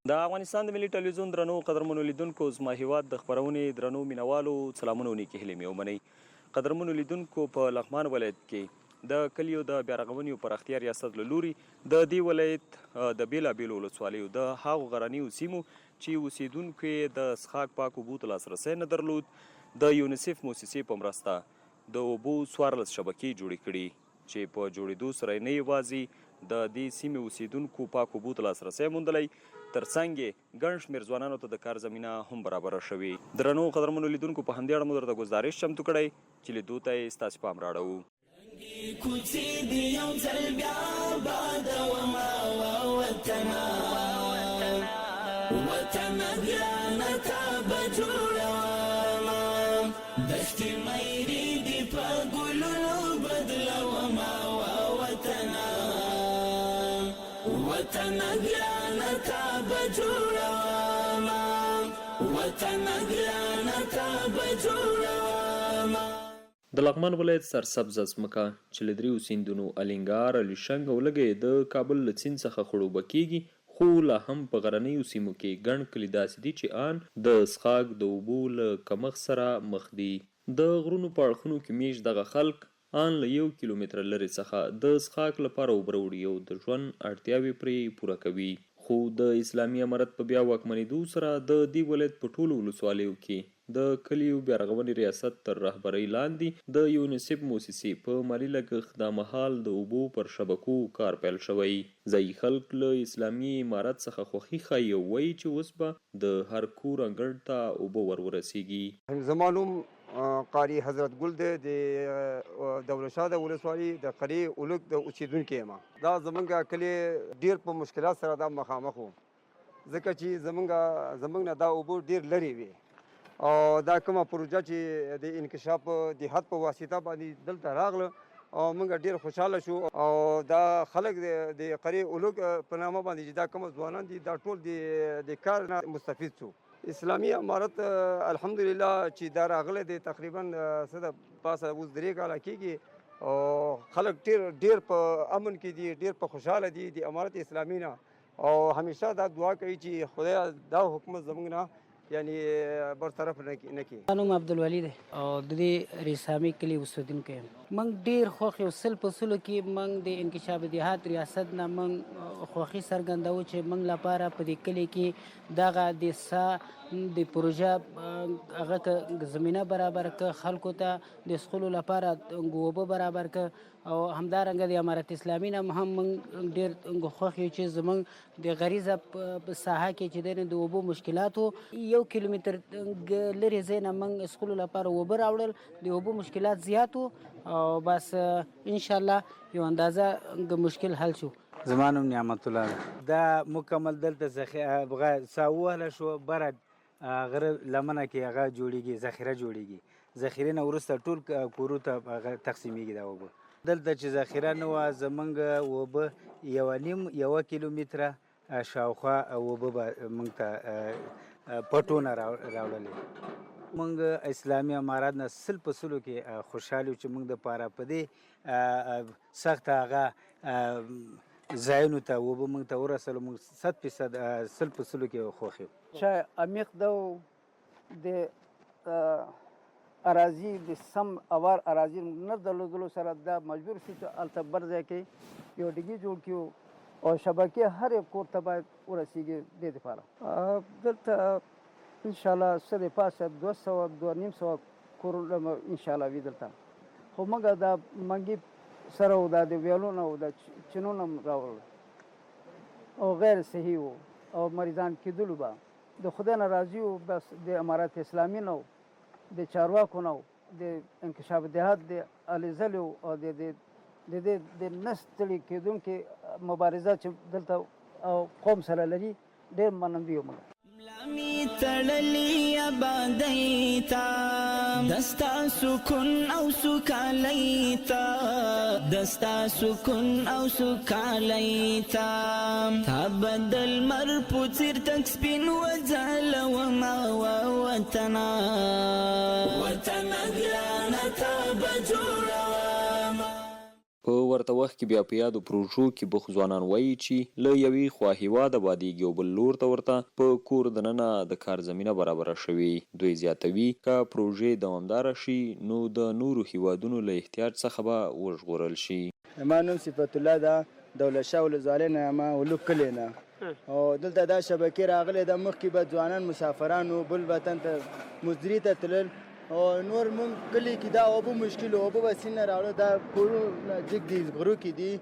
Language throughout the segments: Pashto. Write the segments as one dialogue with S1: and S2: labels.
S1: د افغانستان د ملي ټلویزیون درنو قدرمنو لیدونکو، زما هیواد د خپرونې درنو مینوالو، سلامونه او نیکې هیلې مې ومنئ. قدرمنو لیدونکو، په لغمان ولایت کې د کلیو د بیارغونې او پراختیا ریاست له لوري د دې ولایت د بېلابېلو ولسوالیو د هغو غرنیو سیمو چې اوسېدونکو یې د څښاک پاکو اوبو ته لاسرسی نه درلود، د یونیسف موسسې په مرسته د اوبو 14 شبکې جوړې کړي چې په جوړېدو سره یې نه یوازې د دې سیمې اوسېدونکو پاکو اوبو ته لاسرسی موندلی، ترڅنګ یې ګڼ شمېر ځوانانو ته د کار زمینه هم برابره شوې. درنو قدرمنو لیدونکو، په همدې اړه مو درته ګزارش چمتو کړی چې لیدو ته یې ستاسې پام راړوو.
S2: کوڅې دې یو ځل بیا بادومه وطنه، وطنه ګرانه تا به جوړومه، دښتې مېرې دې په ګلونو بدلومه وطنه، وطنه ګرانه تا به جوړومه، وطنه ګرانه تا به جوړومه.
S1: د لغمان ولایت سرسبزه ځمکه چې له دریو سیندونو الینګار، علیشنګ او لږه یې د کابل له سیند څخه خړوبه کیږي، خو لا هم په غرنیو سیمو کې ګڼ کلي داسې دي چې آن د څښاک د اوبو له کمښت سره مخ دي. د غرونو په اړخونو کې میشت دغه خلک آن له یو کیلومتره لرې څخه د څښاک لپاره اوبه راوړي او د ژوند اړتیاوې پرې پوره کوي. خو د اسلامي امارت په بیا واکمنېدو سره د دې ولایت په ټولو ولسوالیو کې د کلیو بیارغونې ریاست تر رهبرۍ لاندې د یونیسف موسسې په مالي لګښت دا مهال د اوبو پر شبکو کار پیل شوی. ځايي خلک له اسلامي امارت څخه خوښي ښيي او وايي چې اوس به د هر کور انګړ ته اوبه ور ورسېږي.
S3: زما نوم قاري حضرت ګل دی، د دولت شاه د ولسوالي د قریې اولک د اوسېدونکی یم. دا زمونږ کلی ډېر په مشکلات سره دا مخامخ و، ځکه چې زمونږ نه دا اوبه ډېر لرې وې او دا کومه پروژه چې د انکشاف د حد په واسطه باندې دلته راغله او موږ ډېر خوشحاله شو. او دا خلک د قریې اولک په نامه باندې چې دا کوم ځوانان دي، دا ټول د کار نه مستفید شو. اسلامي امارت الحمدلله چې دا راغلی دی، تقریبا څه د پاسه اوس 3 کاله کېږي او خلک ډېر ډېر په امن کې دي، ډېر په خوشحاله دي د امارت اسلامي نه، او همیشه دا دعا کوي چې خدای دا حکومت زموږ نه یعنی برطرف نه کړي.
S4: زما نوم عبدالولي دی او د دې ریسامي کلي اوسېدونکی یم. موږ ډېر خوښ یو، 100% کې موږ د انکشاف دهات ریاست نه موږ خوښي څرګندوو چې موږ لپاره په دې کلي کې دغه د سا د پروژه هغه که زمینه برابر که خلکو ته د څښلو لپاره اوبه برابر که، او همدارنګه د امارت اسلامي نه هم موږ ډېر خوښ یو چې زموږ د غریزه په ساحه کې چې دی د اوبو مشکلات وو، 1 کیلومتر لرې ځای نه موږ څښلو لپاره اوبه راوړل، د اوبو مشکلات زیات وو او بس انشاءالله یو اندازه مشکل حل شو.
S5: زما نوم نعمت الله دی. دا مکمل دلته څاه ووهله شو، بره غره لمنه کې هغه جوړیږي، ذخیره جوړیږي. ذخیرې نه وروسته ټول کورو ته هغه تقسیمیږي دا اوبه. دلته چې ذخیره نه وه، زمونږ اوبه یوه نیم یوه کیلومتره شاوخوا اوبه به مونږ ته پټونه راوړلې. مونږ اسلامي امارت نه 100% کې خوشحال یو چې مونږ دپاره په دې سخته هغه ځایونو ته اوبه مونږ ته ورسولو. مونږ 100% 100% کې خوښ یو.
S6: چې عمیق ده د اراضي د سم اوار اراضي نه درلودلو سره دا مجبور شو چې هلته بر ځای کې یو ډیګي جوړ کړو او شبکې هر یو کور ته باید ورسېږي دې دپاره. دلته انشاءالله څه د پاسه 200 250 کورونه به انشاءالله وي دلته، خو موږ دا منګي سره و دا د ویالونه او د چینونه هم راوړل او غیر صحیح وو او مریضان کېدلو به. د خدای نه راضي وو، بس د امارت اسلامي نه و، د چارواکو نه و، د انکشاف دهات د هلې ځلې و او د دې د نه ستړي کېدونکې مبارزه چې دلته او قوم سره لري، ډېر منندوی یو موږ.
S2: ملا مې تړلې ابادۍ ته، د ستا سکون او سوکالۍ ته، د ستا سکون او سوکالۍ ته، تا به د لمر په څېر تک سپین وځلومه وطنه، وطنه ګرانه تا به جوړومه.
S1: په ورته وخت کې بیا په یادو پروژو کې بوخت ځوانان وايي چې له یوې خوا هېواد ابادېږي او بل لور ته ورته په کور دننه د کار زمینه برابره شوې. دوی زیاتوي، که پروژې دوامداره شي، نو د نورو هېوادونو له احتیاج څخه به وژغورل شي.
S7: زما نوم صفت الله ده دولت شاه ولسوالۍ نه یم ولوک کلی نه او دلته دا شبکې راغلې ده مخکې به ځوانان مسافران وو بل وطن ته مزدوري ته تلل او نور مونږ کلی کې دا اوبه مشکل اوبه به سیند نه راوړو دا کورونه جګ دي غرو کې دي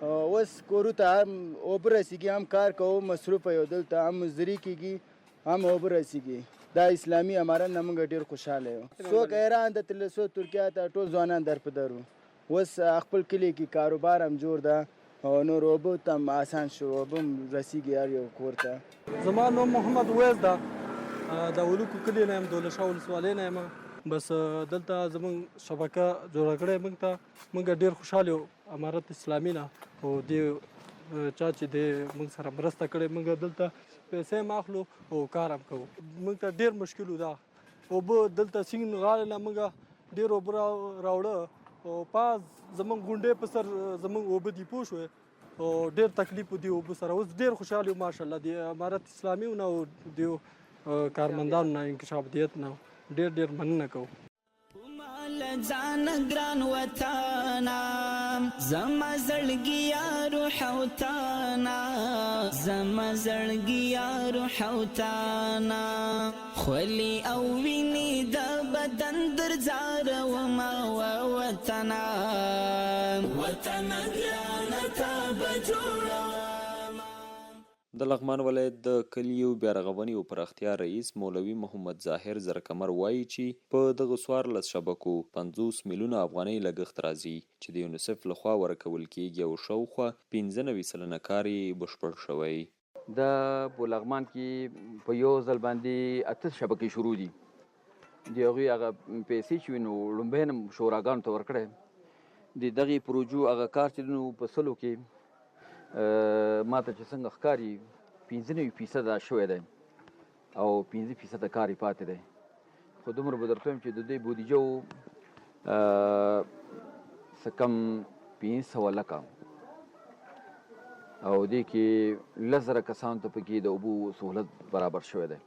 S7: اوس کورو ته هم اوبه رسیږي هم کار کوو مصروف یو دلته هم مزدوري کیږي هم اوبه رسیږي دا اسلامي امارت نه مونږ ډیر خوشحاله یو څوک ایران ته تلل څوک ترکیه ته ټول ځوانان در په در وو اوس خپل کلي کې کاروبار هم جوړ ده او نور اوبه ته هم اسان شو اوبه هم رسیږي هر یو کور ته.
S8: زما نوم محمد ویس ده د ولوکو کلي نه یم دولت شاه ولسوالۍ نه یم بس دلته زمونږ شبکه جوړه کړې مونږ ته مونږ ډیر خوشحال یو امارت اسلامي نه او دې چا چې دې مونږ سره مرسته کړې مونږ دلته پیسې هم اخلو او کار هم کوو مونږ ته ډیر مشکل ده اوبه دلته سیند غاړې نه موږ ډېر اوبه راوړه او پاس زمونږ غونډې په سر زمونږ اوبه دي پوه شوې او ډېر تکلیف دی اوبه سره اوس ډېر خوشحال یو ماشاءالله دی امارت اسلامي نه او دیو کارمندانو نه انکشاف دیت نه ډېر ډېر مننه کوو.
S2: ځان ګران وطنه زما زړګیه روح او تنه زما زړګیه روح او تنه خولې او وینې د بدن درځارومه وطنه وطنه ګرانه تا به جوړومه.
S1: د لغمان ولایت د کلیو بیارغونې او پراختیا رئیس مولوي محمد ظاهر زرکمر وايي چې په دغو 14 شبکو 50 میلیونه افغانۍ لګښت راځي چې د یونیسف له خوا ورکول کېږي او شاوخوا 95% کار یې بشپړ شوی.
S9: دا په لغمان کې په یو ځل باندې اته شبکې شروع دي. د هغوی هغه پیسې چې وي نو لومړی نم شوراګانو ته ورکړی. د دغې پروژو هغه کار چې نو په سلو کې ماته چې څنګه ښکاري 95 فیصده شوی دی او 5 فیصده کار یې پاتې دی. خو دومره به درته ووایم چې د دوی بودیجه و څه کم 500 لکه او دې کې 10,000 کسانو ته پکې د اوبو سهولت برابر شوی دی.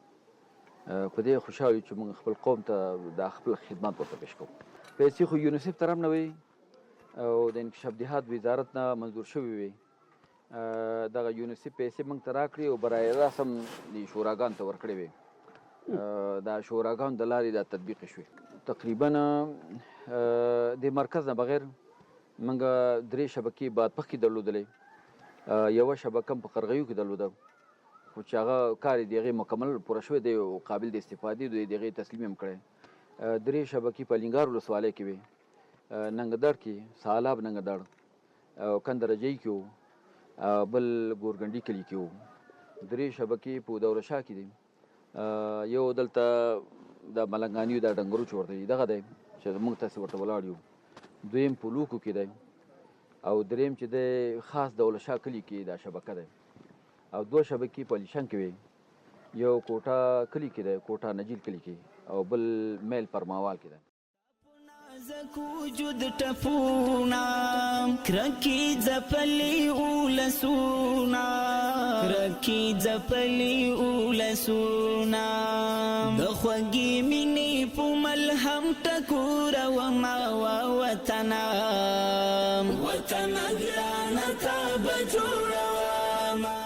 S9: په دې خوشحال یو چې موږ خپل قوم ته دا خپل خدمات ورته پیش کوو. پیسې خو یونیسف طرف نه وي او د انکشاف دیهات وزارت نه منظور شوې وي. دغه یونیسف پیسې موږ ته راکړې او برای راست هم د شوراګانو ته ورکړې وې. دا شوراګانو د لارې دا تطبیق شوې. تقریبا د مرکز نه بغیر موږ درې شبکې بادپښ کې درلودلې، یوه شبکه هم په قرغیو کې درلوده، خو چې هغه کار یې د هغې مکمل پوره شوی دی او قابل د استفادې دی، د هغې تسلیم هم کړی. درې شبکې په لینګار ولسوالۍ کې وې، ننګدړ کې، سالاب ننګدړ او کندرجۍ کې وو، بل ګورګنډي کلي کې وو. درې شبکې په دوره شاه کې دي، یو دلته د ملنګانیو د ډنګرو چې ورته دغه دی چې موږ تاسې ورته ولاړ یو، دویم په لوکو کې دی، او دریم چې دی خاص دولت شاه کلي کې دا شبکه دی، او دوه شبکې په علیشنګ کې وې، یو کوټه کلي کې دی، کوټه نجیل کلي کې، او بل میل پرماوال کې دی.
S2: نازک وجود ټپونا کرکی ځپلی اولسونا کرکی ځپلی اولسونا د خوږې مینې په ملهم ټکور وما وطنا وطن ګرانه تا به جوړومه.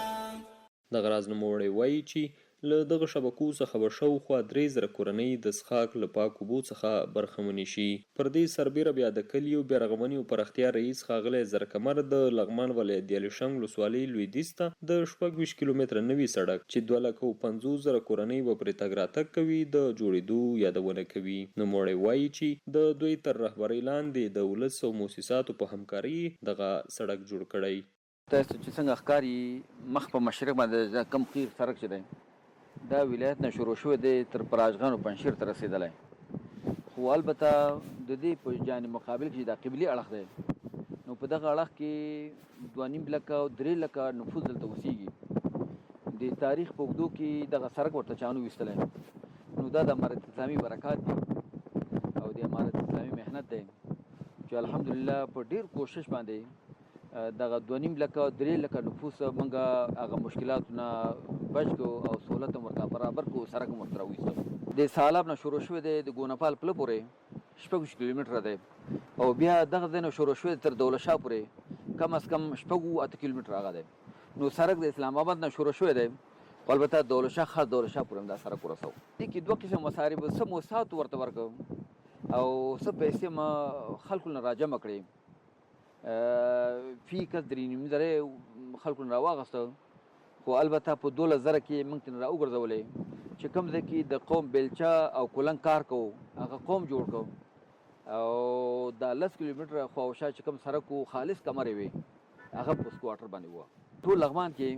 S1: دغه راز نوموړی وايي چې له دغه شبکو څخه به شاوخوا 3000 کورنۍ د څښاک له پاکو اوبو څخه برخمنې شي. پر دې سربېره بیا د کلیو بیارغونې او پراختیا رئیس ښاغلی زرکمر د لغمان ولایت د علیشنګ ولسوالۍ لوېدیځ ته د 26 کیلومتره نوي سړک چې 2,50,000 کورنۍ به پرې تګ راتګ کوي د جوړېدو یادونه کوي. نوموړی وايي چې د دوی تر رهبرۍ لاندې د ولس او موسساتو په همکارۍ یې دغه سړک جوړ کړی.
S9: تاسو چې څنګه ښکاري مخ په مشرق باندې دا کم قیر سړک چې دی دا ولایت نه شروع شوی دی تر پراجغان او پنجشیر ته رسېدلی، خو البته د دې په جانب مقابل کې چې دا قبلي اړخ دی نو په دغه اړخ کې 2.5 لکه او 3 لکه نفوس دلته اوسېږي. د تاریخ په اوږدو کې دغه سړک ورته چا نه ویستلی، نو دا د امارت اسلامي برکات دي او د امارت اسلامي محنت دی. چې الحمدلله په ډیر کوشش باندې دغه 2.5 لکه 3 لکه نفوس موږ هغه مشکلاتو نه بچ کو او سهولت هم ورته برابر کو، سرک هم ورته راویستو. د سالاب نه شروع شوی دی د ګونپال پله پورې 26 کیلومتره دی او بیا دغه ځای نه شروع شوی تر دولت شاه پورې کم از کم 6 8 کیلومتره هغه دی. نو سرک د اسلام آباد نه شروع شوی دی، خو البته دولت شاه، خاص دولت شاه پورې هم دا سرک ورسو. دې کې دوه قسم مصارف، څه موسات ورته ورکړو او څه پیسې ما خلکو نه راجمع کړې، فی کس 3,500 خلکو نه راواغسته، خو البته په 12,000 کې موږ ترې راوګرځولې چې کوم ځای کې د قوم بیلچه او کولنګ کار کوو هغه قوم جوړ کړو. او دا 10 کیلومتره خواوشا چې کوم سړک و خالص کمرې وې هغه په سکواټر باندې وه. ټول لغمان کې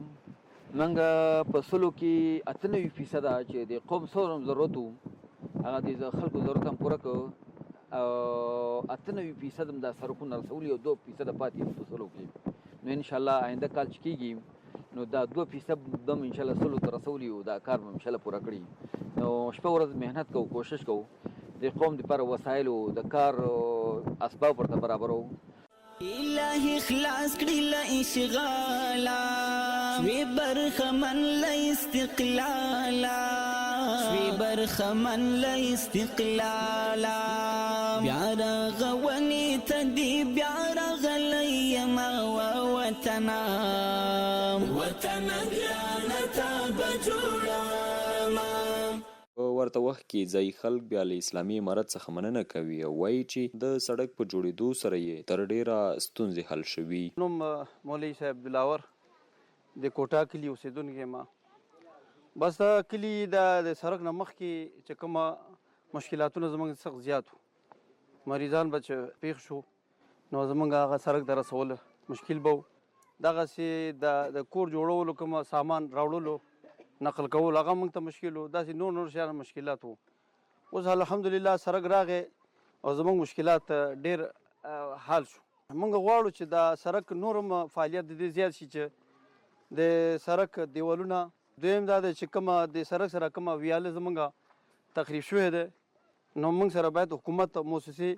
S9: موږ په سلو کې 98% چې د قوم څومره ضرورت و هغه د خلکو ضرورت هم پوره کړو او 98% هم دا سړکونه رسولي او 2% پاتې په سلو کې. نو انشاءالله آینده کال چې کېږي نو دا 2% به هم انشاءالله سلو ته رسولي او دا کار به انشاءالله پوره کړي. نو شپه ورځ محنت کوو، کوشش کوو د قوم دپاره وسایل او د کار اسباب ورته برابرو.
S2: الهي خلاص کړي له اشغالا، شوي برخمن له استقلالا، شوي برخمن له استقلالا. بیا رغونې ته دي بیا راغلی یمه وطنه، وطنه ګرانه تا به جوړومه.
S1: په ورته وخت کې ځايي خلک بیا له اسلامي امارت څخه مننه کوي او وايي چې د سړک په جوړېدو سره یې تر ډېره ستونزې حل شوي.
S6: نوم مولوي صاحب دلاور، د کوټا کلي اوسېدونکی یم. بس دا کلي د سړک نه مخکې چې کومه مشکلاتونه زموږ سخت زیات وو، مریضان به چې پېښ شو نو زموږ هغه سړک ته رسول مشکل به و. دغسې د کور جوړولو کوم سامان راوړلو نقل کول هغه موږ ته مشکل و، داسې نور نور شیان مشکلات وو. اوس الحمدلله سړک راغی او زموږ مشکلات ډېر حل شو. موږ غواړو چې دا سړک نور هم فعالیت د دې زیات شي چې د سړک دیوالونه، دویم دا دی چې کومه د سړک سره کومه ویاله زموږ تخریب شوې ده نو موږ سره باید حکومت موسسې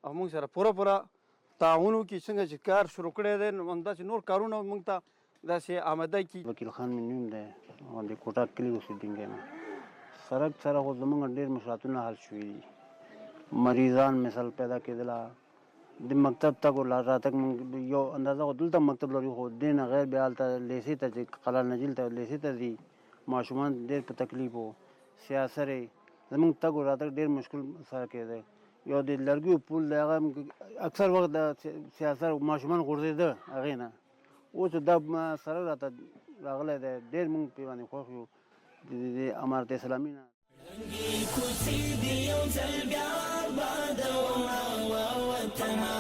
S6: او موږ سره پوره پوره تعاون وکړي، څنګه چې کار شروع کړی دی نو همداسې نور کارونه موږ ته داسې آماده کړي.
S10: وکیل خان مې نوم دی او د کوټه کلي اوسېدونکی یم. سړک سره خو زموږ ډېر مشکلاتونه حل شوي دي. مریضان مثال پیدا کېدله، د مکتب تګ او راتګ موږ یو اندازه خو دلته مکتب لرو، خو دې نه غیر بیا هلته لیسې ته چې قلعه نجیل ته لیسې ته ځي ماشومان ډېر په تکلیف وو. سیاسرې زموږ تګ او راتګ ډېر مشکل سره کېده. یو د لرګیو پول دی هغه اکثر وخت د سیاسر ماشومان غورځېده هغې نه. اوس دا سړک راته راغلی دی، ډېر موږ پرې باندې خوښ یو د امارت اسلامي نه.
S2: ړنګې کوڅې دي یو ځل بیا آبادومه وطنه،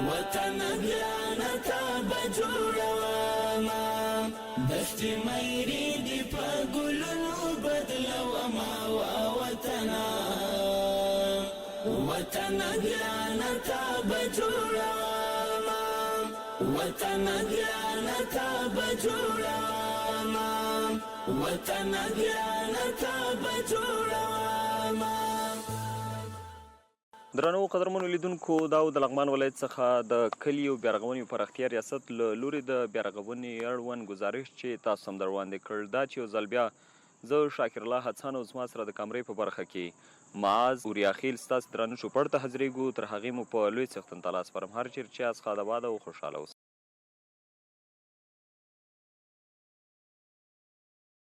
S2: وطنه ګرانه تا به جوړومه. دښتې مېرې دي په ګلونو بدلومه وطنه، وطنه ګرانه تا به جوړومه، وطنه ګرانه تا به جوړومه، وطنه ګرانه تا به جوړومه.
S1: درنو قدرمنو لیدونکو، دا و د لغمان ولایت څخه د کلیو بیارغونې او پراختیا ریاست له لوري د بیارغونې اړوند ګزارش چې تاسو هم در وړاندې کړ. دا چې یو ځل بیا زه شاکر الله هڅان او زما سره د کمرې په برخه کې معاذ اوریاخیل ستاسو درانه چوپړ ته حاضرېږو. تر هغې مو په لوی څښتن تعالی سپارم. هر چېرې چې یاست ښاد آباد او خوشحاله اوسئ.